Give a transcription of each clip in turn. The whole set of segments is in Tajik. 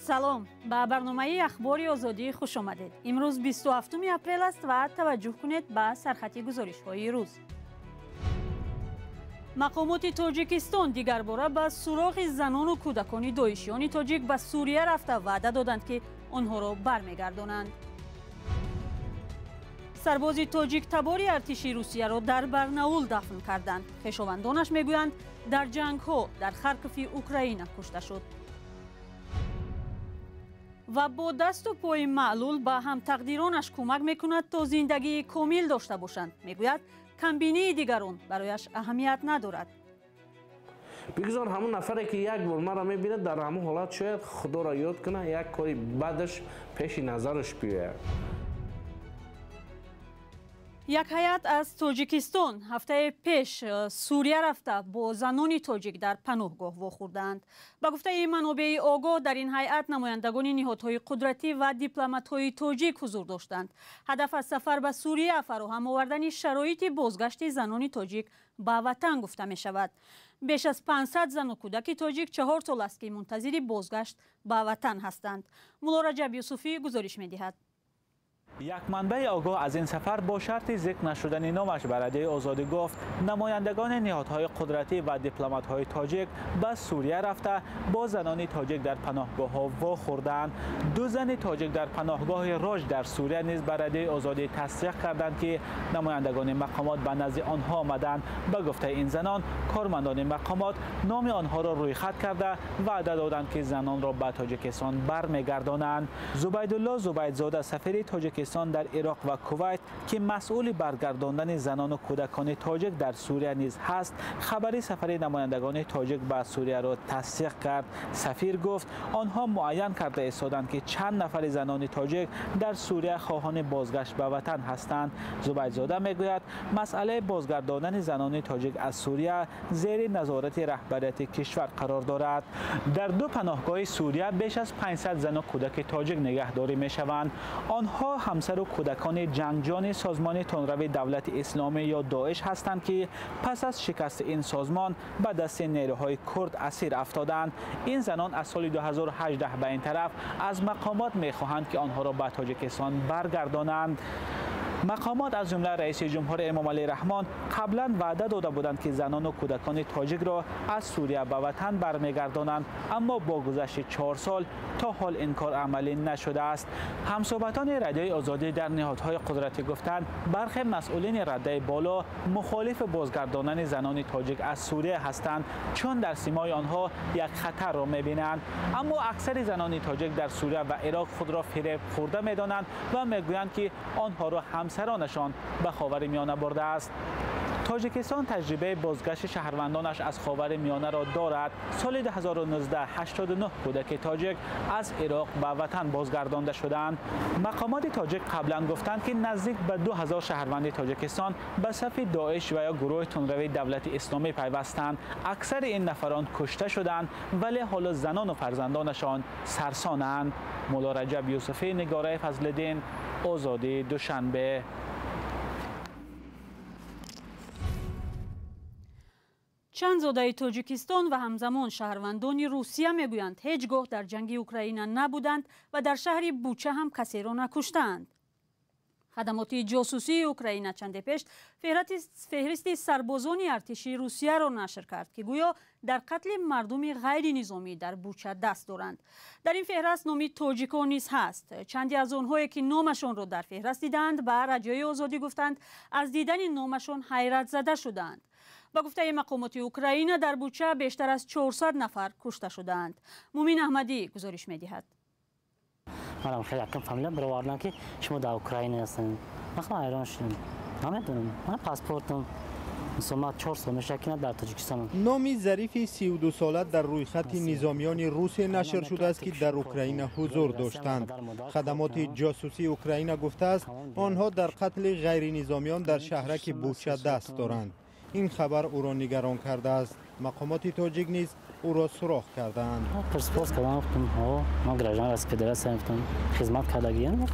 Салом, ба барномаи Ахбори Озодӣ хуш омадед. Имрӯз 27 апрел аст ва таваҷҷӯҳ кунед ба сархати гузоришҳои рӯз. Мақомоти Тоҷикистон дигарбора ба суроғи занону кӯдакони доишиёни тоҷик ба Сурия рафта ваъда доданд, ки онҳоро бармегардонанд. Сарбози тоҷик табори артиши Русияро дар Барнаул дафн карданд. Хешовандонаш мегӯянд, дар ҷангҳо дар Харкови Украина кушта шуд. Ва бо дасту пои маълул ба ҳамтақдиронаш кӯмак мекунад, то зиндагии комил дошта бошанд. Мегӯяд, камбинии дигарон барояш аҳамият надорад. Бигзор ҳамон нафаре, ки як бор маро мебинад, дар ҳамон ҳолат шояд Худоро ёд кунад, як кори бадаш пеши назараш биёяд. Як ҳайат аз Тоҷикистон ҳафтаи пеш Сурия рафта бо занони тоҷик дар паноҳгоҳ вохӯрдаанд. Ба гуфтаи манобеи огоҳ, дар ин ҳайат намояндагони ниҳодҳои қудратӣ ва дипломатҳои тоҷик ҳузур доштанд. Ҳадаф аз сафар ба Сурия фароҳам овардани шароити бозгашти занони тоҷик ба ватан гуфта мешавад. Беш аз 500 зану кӯдаки тоҷик 4 сол аст, ки мунтазири бозгашт ба ватан ҳастанд. Мулло Раҷаб Юсуфӣ гузориш медиҳад. Як манбаи огоҳ аз ин сафар бо шарти зикр нашудани номаш ба Радиои Озодӣ гуфт, намояндагони ниҳодҳои қудратӣ ва дипломатҳои тоҷик ба Сурия рафта бо занони тоҷик дар паноҳгоҳҳо вохӯрданд. Ду зани тоҷик дар паноҳгоҳи Роҷ дар Сурия низ ба Радиои Озодӣ тасдиқ карданд, ки намояндагони мақомот ба назди онҳо омаданд. Ба гуфтаи ин занон, кормандони мақомот номи онҳоро рӯйхат карда, ваъда доданд, ки занонро ба Тоҷикистон бармегардонанд. Зубайдулло Зубайдзода, сафири Тоҷикистон дар Ироқ ва Кувайт, ки масъули баргардондани занону кӯдакони тоҷик дар Сурия низ ҳаст, хабари сафари намояндагони тоҷик ба Сурияро тасдиқ кард. Сафир гуфт, онҳо муайян карда истоданд, ки чанд нафари занони тоҷик дар Сурия хоҳони бозгашт ба ватан ҳастанд. Зубайдзода мегӯяд, масъалаи бозгардондани занони тоҷик аз Сурия зери назорати раҳбарияти кишвар қарор дорад. Дар ду паноҳгоҳи Сурия беш аз 500 зану кӯдаки тоҷик нигаҳдорӣ мешаванд. Онҳо ҳамсару кӯдакони ҷангҷони созмони тундрави Давлати Исломӣ ё Доиш ҳастанд, ки пас аз шикасти ин созмон ба дасти нерӯҳои курд асир афтоданд. Ин занон аз соли 2018 ба ин тараф аз мақомот мехоҳанд, ки онҳоро ба Тоҷикистон баргардонанд. Мақомот, аз ҷумла раиси ҷумҳур Эмомалӣ Раҳмон, қаблан ваъда дода буданд, ки занону кӯдакони тоҷикро аз Сурия ба ватан бармегардонанд, аммо бо гузашти 4 сол то ҳол ин кор амалӣ нашудааст. Ҳамсӯҳбатони Радиои Озодӣ дар ниҳодҳои қудратӣ гуфтанд, бархе масъулини раддаи боло мухолифи бозгардонани занони тоҷик аз Сурия ҳастанд, чун дар симои онҳо як хатарро мебинанд. Аммо аксари занони тоҷик дар Сурия ва Ироқ худро фиреб хӯрда медонанд ва мегӯянд, ки онҳоро ҳамсаронашон ба Ховари Миёна бурдааст. Тоҷикистон таҷрибаи бозгашти шаҳрвандонаш аз Ховари Миёнаро дорад. Соли 2019 89 кӯдаки тоҷик аз Ироқ ба ватан бозгардонда шуданд. Мақомоти тоҷик қаблан гуфтанд, ки наздик ба 2000 шаҳрванди Тоҷикистон ба сафи Доиш ва ё гурӯҳи тундрави Давлати Исломӣ пайвастанд. Аксари ин нафарон кушта шуданд, вале ҳоло занону фарзандонашон сарсонанд. Мулло Раҷаб Юсуфӣ, Нигораи Фазлиддин, Озодӣ, Душанбе. Чанд зодаи Тоҷикистон ва ҳамзамон шаҳрвандони Русия мегӯянд, ҳеҷ гоҳ дар ҷанги Украина набуданд ва дар шаҳри Буча ҳам касеро накуштаанд. Хадамоти ҷосусии Украина чанде пеш феҳристи сарбозони артиши Русияро нашр кард, ки гӯё дар қатли мардуми ғайринизомӣ дар Буча даст доранд. Дар ин феҳраст номи тоҷикон низ ҳаст. Чанде аз онҳое, ки номашонро дар феҳраст дидаанд, ба Радиои Озодӣ гуфтанд, аз дидани номашон ҳайратзада шудаанд. Ба гуфтаи мақомоти Украина, дар Буча бештар аз 400 нафар кушта шудаанд. Мумин Аҳмадӣ гузориш медиҳад. Манам хеле якам фамилия баровардам, ки шумо дар Украина ҳастед. Ман ҳайрон шудам, намедонам, ман паспортам, мисол, ман 4 сол мешавад, ки дар Тоҷикистон. Номи Зарифи 32сола дар рӯйхати низомиёни Русия нашр шудааст, ки дар Украина ҳузур доштанд. Хадамоти ҷосусии Украина гуфтааст, онҳо дар қатли ғайринизомиён дар шаҳраки Буча даст доранд. Ин хабар ӯро нигарон кардааст. Мақомоти тоҷик низ ӯро суроғ кардаанд. Пурсупос кардам, гуфтам, ман граждан Российской Федерация, гуфтам, хизмат кардагиям,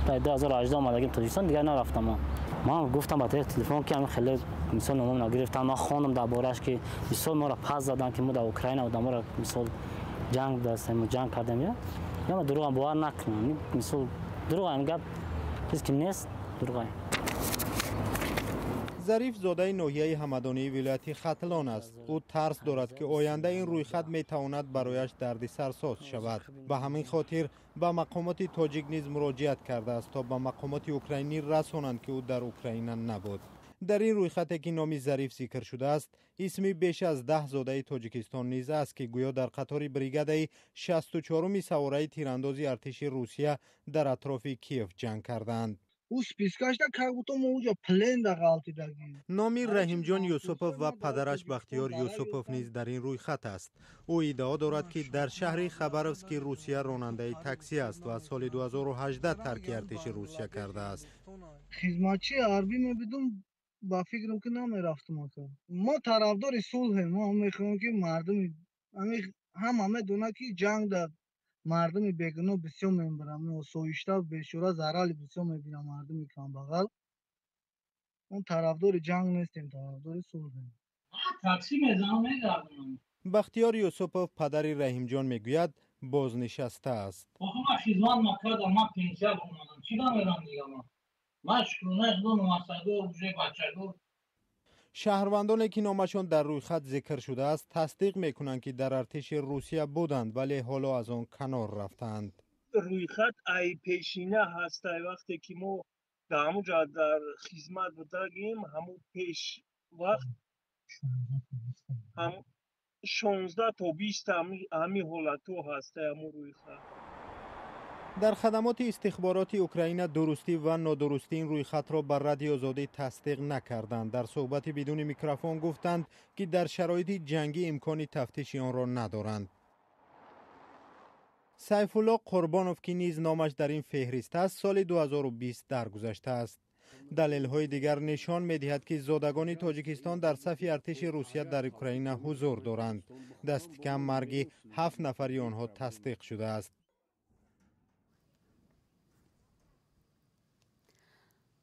дар 2018 омадагим Тоҷикистон, дигар нарафтам. Ман гуфтам ба тариқи телефон, ки ҳамин хеле, мисол, номам нагирифтам. Ман хондам дар борааш, ки мисол моро пас заданд, ки мо дар Украина одаморо, мисол, ҷанг дастем, ҷанг кардем. Я Яма дурӯғам бовар накунам. Мисол дурӯғам гап чиз ки нест, дурӯғам. Зариф зодаи ноҳияи Ҳамадонии вилояти Хатлон аст. Ӯ тарс дорад, ки оянда ин рӯйхат метавонад барояш дарди сарсоз шавад. Ба ҳамин хотир ба мақомоти тоҷик низ муроҷиат кардааст, то ба мақомоти украинӣ расонанд, ки ӯ дар Украина набуд. Дар ин рӯйхате, ки номи Зариф зикр шудааст, исми беш аз 10 зодаи Тоҷикистон низ аст, ки гӯё дар қатори бригадаи 64-уми савораи тирандози артиши Русия дар атрофи Киев ҷанг кардаанд. Номи Раҳимҷон Юсупов ва падараш Бахтиёр Юсупов низ дар ин рӯйхат аст. Ӯ иддао дорад, ки дар шаҳри Хабаровски Русия ронандаи таксӣ аст ва соли 2018 тарки артиши Русия кардааст. Хизматчии ҳарбӣ мебидум, ба фикрам, ки намерафтум. Мо тарафдори сулҳем, мо мехоҳем, ки мардуми ҳама медонад, ки ҷанг дар мардуми бегуноҳ бисёр мебаранд, осоишта бешура зарали бисёр мебинанд мардуми камбағал. Мо тарафдори ҷанг нестем, тарафдори сулҳем. Таксӣ мезанам, мегардонам. Бахтиёр Юсупов, падари Раҳимҷон, мегӯяд, бознишаста аст. Охи ман хизмат накардам, ман пенсия омадам, чӣ намерам дига ман? Ман шукрона Худо номасадор, уже бачадор. Шаҳрвандоне, ки номашон дар рӯйхат зикр шудааст, тасдиқ мекунанд, ки дар артиши Русия буданд, вале ҳоло аз он канор рафтаанд. Рӯйхат ай пешина ҳаст, ай вақте ки мо дар ҳамун ҷо дар хизмат будагим, ҳамун пеш вақт 16 то 20 ҳамин ҳолатҳо ҳаст ҳамун рӯйхат. Дар хадамоти истихбороти Украина дурустӣ ва нодурустии ин рӯйхатро ба Радиои Озодӣ тасдиқ накарданд. Дар суҳбати бидуни микрофон гуфтанд, ки дар шароити ҷангӣ имкони тафтиши онро надоранд. Сайфулло Қурбонов, ки низ номаш дар ин феҳрист аст, соли 2020 даргузаштааст. Далелҳои дигар нишон медиҳад, ки зодагони Тоҷикистон дар сафи артиши Русия дар Украина ҳузур доранд. Дасти кам марги 7 нафари онҳо тасдиқ шудааст.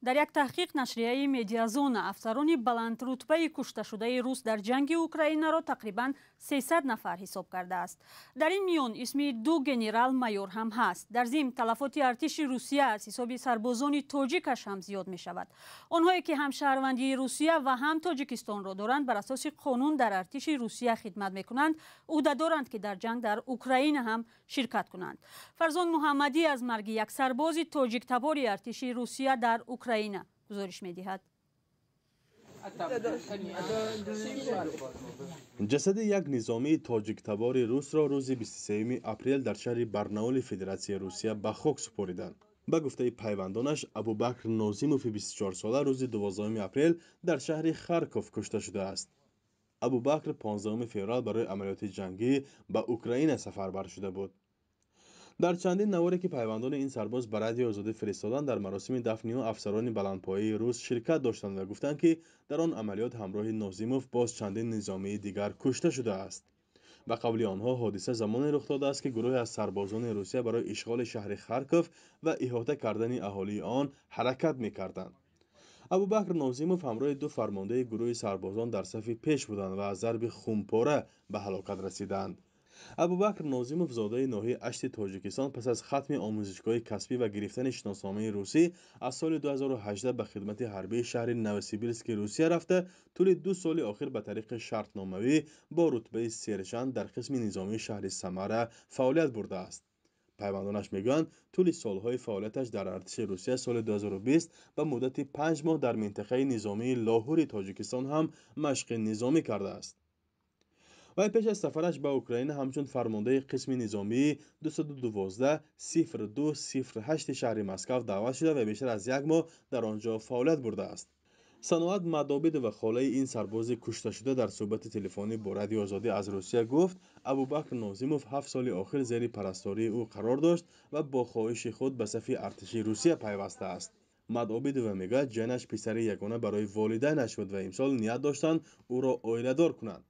Дар як таҳқиқ нашрияи Медиазона афсарони баландрутбаи кушташудаи рус дар ҷанги Украинаро тақрибан 300 нафар ҳисоб кардааст. Дар ин миён исми ду генерал-майор ҳам ҳаст. Дар зимн талафоти артиши Русия аз ҳисоби сарбозони тоҷикаш ҳам зиёд мешавад. Онҳое, ки ҳам шаҳрвандии Русия ва ҳам Тоҷикистонро доранд, бар асоси қонун дар артиши Русия хидмат мекунанд, ӯҳда доранд, ки дар ҷанг дар Украина ҳам ширкат кунанд. Фарзон Муҳаммадӣ аз марги як сарбози тоҷиктабори артиши Русия дар Украина гузориш медиҳад. Ҷасади як низомии тоҷиктабори русро рӯзи 23 апрел дар шаҳри Барнаули Федератсияи Русия ба хок супориданд. Ба гуфтаи пайвандонаш, Абубакр Нозимови 24сола рӯзи 12 апрел дар шаҳри Харков кушта шудааст. Абубакр 15 феврал барои амалиёти ҷангӣ ба Украина сафарбар шуда буд. Дар чандин наворе, ки пайвандони ин сарбоз ба Радиои Озодӣ фиристоданд, дар маросими дафни ӯ афсарони баландпояи рус ширкат доштанд ва гуфтанд, ки дар он амалиёт ҳамроҳи Нозимов боз чандин низомии дигар кушта шудааст. Ба қавли онҳо, ҳодиса замоне рух додааст, ки гурӯҳе аз сарбозони Русия барои ишғоли шаҳри Харков ва иҳота кардани аҳолии он ҳаракат мекарданд. Абубакр Нозимов ҳамроҳи ду фармондаи гурӯҳи сарбозон дар сафи пеш буданд ва аз зарби хунпора ба ҳалокат расиданд. Абубакр Нозимов, зодаи ноҳияи Ашти Тоҷикистон, пас аз хатми омӯзишгоҳи касбӣ ва гирифтани шиносномаи русӣ аз соли 2018 ба хидмати ҳарбии шаҳри Новосибирски Русия рафта, тӯли 2 соли охир ба тариқи шартномавӣ бо рутбаи сержант дар қисми низомии шаҳри Самара фаъолият бурдааст. Пайвандонаш мегӯянд, тӯли солҳои фаъолияташ дар артиши Русия соли 2020 ба муддати 5 моҳ дар минтақаи низомии Лоҳури Тоҷикистон ҳам машқи низомӣ кардааст. Вай пеш аз сафараш ба Украина ҳамчун фармондаи қисми низомии 212 02 08 шаҳри Москав даъват шуда ва бештар аз як моҳ дар он ҷо фаъолият бурдааст. Саноат Мадобидова, холаи ин сарбози кушташуда, дар суҳбати телефонӣ бо Радиои Озодӣ аз Русия гуфт, Абубакр Нозимов 7 соли охир зери парастории ӯ қарор дошт ва бо хоҳиши худ ба сафи артиши Русия пайвастааст. Мадобидова мегӯяд, ҷанаш писари ягона барои волидайнаш буд ва имсол ният доштанд ӯро оиладор кунанд.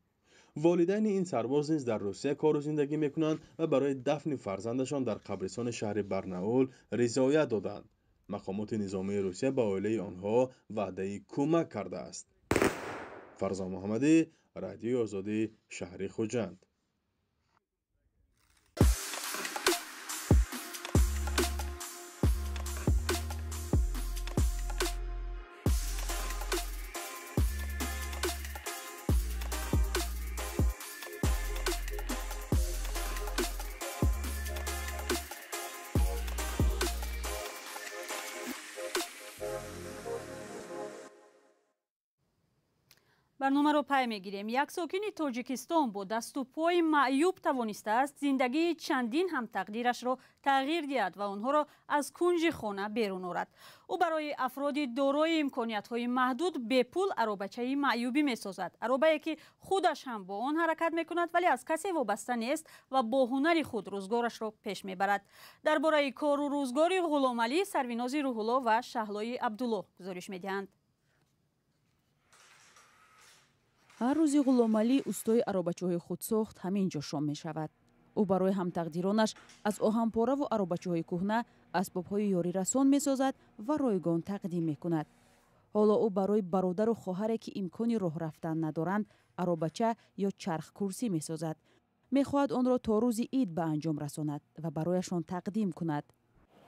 Волидайни ин сарбоз низ дар Русия кору зиндагӣ мекунанд ва барои дафни фарзандашон дар қабристони шаҳри Барнаул ризоят доданд. Мақомоти низомии Русия ба оилаи онҳо ваъдаи кӯмак кардааст. Фарзон Муҳаммадӣ, Радиои Озодӣ, шаҳри Хуҷанд. Барномаро пай мегирем. Як сокини Тоҷикистон бо дасту пои маъюб тавонистааст зиндагии чандин ҳамтақдирашро тағйир диҳад ва онҳоро аз кунҷи хона берун орад. Ӯ барои афроди дорои имкониятҳои маҳдуд бепул аробачаи маъюбӣ месозад. Аробае ки худаш ҳам бо он ҳаракат мекунад, вале аз касе вобаста нест ва бо ҳунари худ рӯзгорашро пеш мебарад. Дар бораи кору рӯзгори Ғуломалӣ Сарвинози Рӯҳулло ва Шаҳлои Абдулло гузориш медиҳанд. Ҳар рӯзи Ғуломалӣ устои аробачаҳои худсохт ҳамин ҷо шом мешавад. Ӯ барои ҳамтақдиронаш аз оҳанпораву аробачаҳои кӯҳна асбобҳои ёрирасон месозад ва ройгон тақдим мекунад. Ҳоло ӯ барои бародару хоҳаре, ки имкони роҳ рафтан надоранд, аробача ё чархкурсӣ месозад. Мехоҳад онро то рӯзи ид ба анҷом расонад ва барояшон тақдим кунад.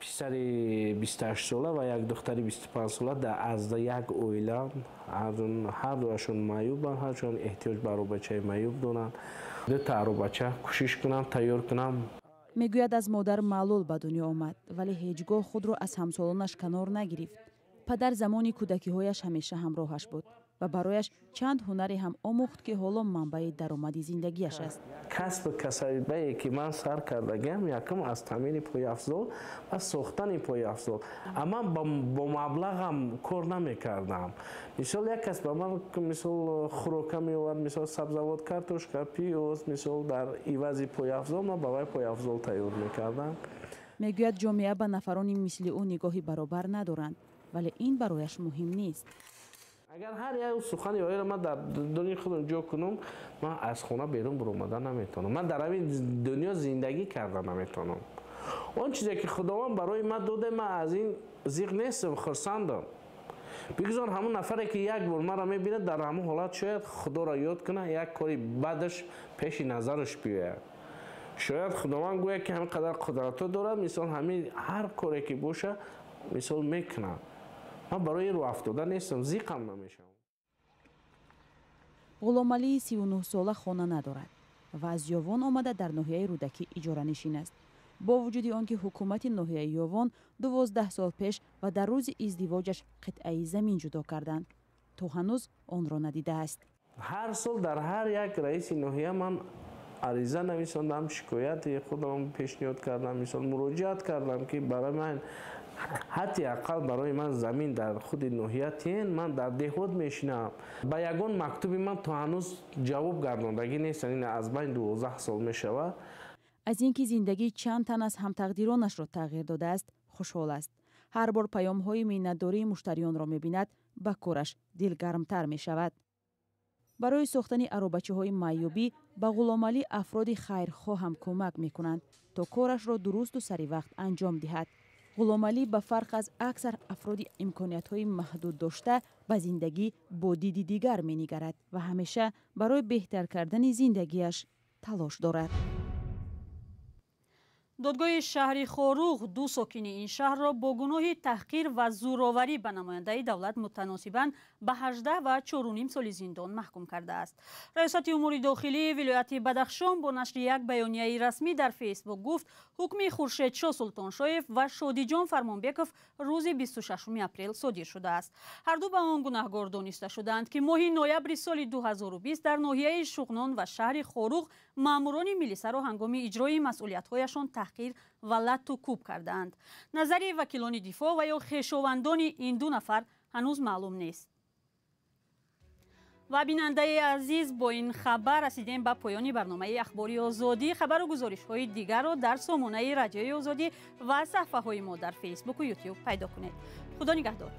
Писари 28 сола ва як духтари 25 сола аз як оила, ҳар дуашон маъюбанд, ҳарчанд эҳтиёҷ ба аробачаи маъюб доранд. Дута аробача кӯшиш кунам тайёр кунам. Мегӯяд, аз модар маълул ба дунё омад, вале ҳеҷ гоҳ худро аз ҳамсолонаш канор нагирифт. Падар замони кӯдакиҳояш ҳамеша ҳамроҳаш буд ва барояш чанд ҳунаре ҳам омӯхт, ки ҳоло манбаи даромади зиндагиаш аст. Касбу касабае ки ман сар кардагиам, якум аз таъмири пойафзол ва сохтани пойафзол. Ман бо маблағам кор намекардам. Мисол, як кас ба ман, мисол, хӯрока меовард, мисол, сабзавот, картошка, пиёз, мисол, дар ивази пойафзол ман ба вай пойафзол тайёр мекардам. Мегӯяд, ҷомеа ба нафарони мисли ӯ нигоҳи баробар надоранд, вале ин барояш муҳим нест. Агар ҳар як сухани ояро ман дар дунёи худам ҷо кунам, ман аз хона берун баромада наметавонам, ман дар ҳамин дунё зиндагӣ карда наметавонам. Он чизе ки Худованд барои ман дода, ман аз ин зиқ нестам, хурсандам. Бигузор ҳамон нафаре ки як бор маро мебинад, дар ҳамон ҳолат шояд Худоро ёд кунад, як кори бадаш пеши назараш биёяд. Шояд Худованд гӯяд, ки ҳамин қадар қудратҳо дорад, мисол, ҳамин ҳар коре ки боша, мисол, мекунад. Ман барои рӯ афтода нестам, зиқам намешавам. Ғуломалии 39-сола хона надорад ва аз Ёвон омада дар ноҳияи Рӯдакӣ иҷоранишин аст. Бо вуҷуди он ки ҳукумати ноҳияи Ёвон 12 сол пеш ва дар рӯзи издивоҷаш қитъаи замин ҷудо карданд, то ҳанӯз онро надидааст. Ҳар сол дар ҳар як раиси ноҳия ман ариза нависондам, шикояти худам пешниҳод кардам, мисол, муроҷиат кардам, ки барои ман ҳадди ақал барои ман замин дар худи ноҳия тиен, ман дар деҳот мешинам. Ба ягон мактуби ман то ҳанӯз ҷавоб гардондагӣ нестанд. Ин аз байн 12 сол мешавад. Аз ин ки зиндагии чанд тан аз ҳамтақдиронашро тағйир додааст, хушҳол аст. Ҳар бор паёмҳои миннатдории муштариёнро мебинад, ба кораш дилгармтар мешавад. Барои сохтани аробачаҳои маъюбӣ ба Ғуломалӣ афроди хайрхоҳ ҳам кӯмак мекунанд, то корашро дурусту саривақт анҷом диҳад. Ғуломалӣ ба фарқ аз аксар афроди имкониятҳои маҳдуд дошта ба зиндагӣ бо диди дигар менигарад ва ҳамеша барои беҳтар кардани зиндагиаш талош дорад. Додгоҳи шаҳри Хоруғ ду сокини ин шаҳрро бо гуноҳи таҳқир ва зӯроварӣ ба намояндаи давлат мутаносибан ба 18 ва 4,5 соли зиндон маҳкум кардааст. Раёсати умури дохилии вилояти Бадахшон бо нашри як баёнияи расмӣ дар Фейсбук гуфт, ҳукми Хуршедшо Султоншоев ва Шодиҷон Фармонбеков рӯзи 26 апрел содир шудааст. Ҳарду ба он гунаҳгор дониста шудаанд, ки моҳи ноябри соли 2020 дар ноҳияи Шуғнон ва шаҳри Хоруғ маъмурони милисаро ҳангоми иҷрои масъулиятҳояшон таҳқир ва латту кӯб кардаанд. Назари вакилони дифоъ ва ё хешовандони ин ду нафар ҳанӯз маълум нест. Ва, бинандаи азиз, бо ин хабар расидем ба поёни барномаи Ахбори Озодӣ. Хабару гузоришҳои дигарро дар сомонаи Радиои Озодӣ ва саҳфаҳои мо дар Фейсбуку Ютюб пайдо кунед. Худо нигаҳдор.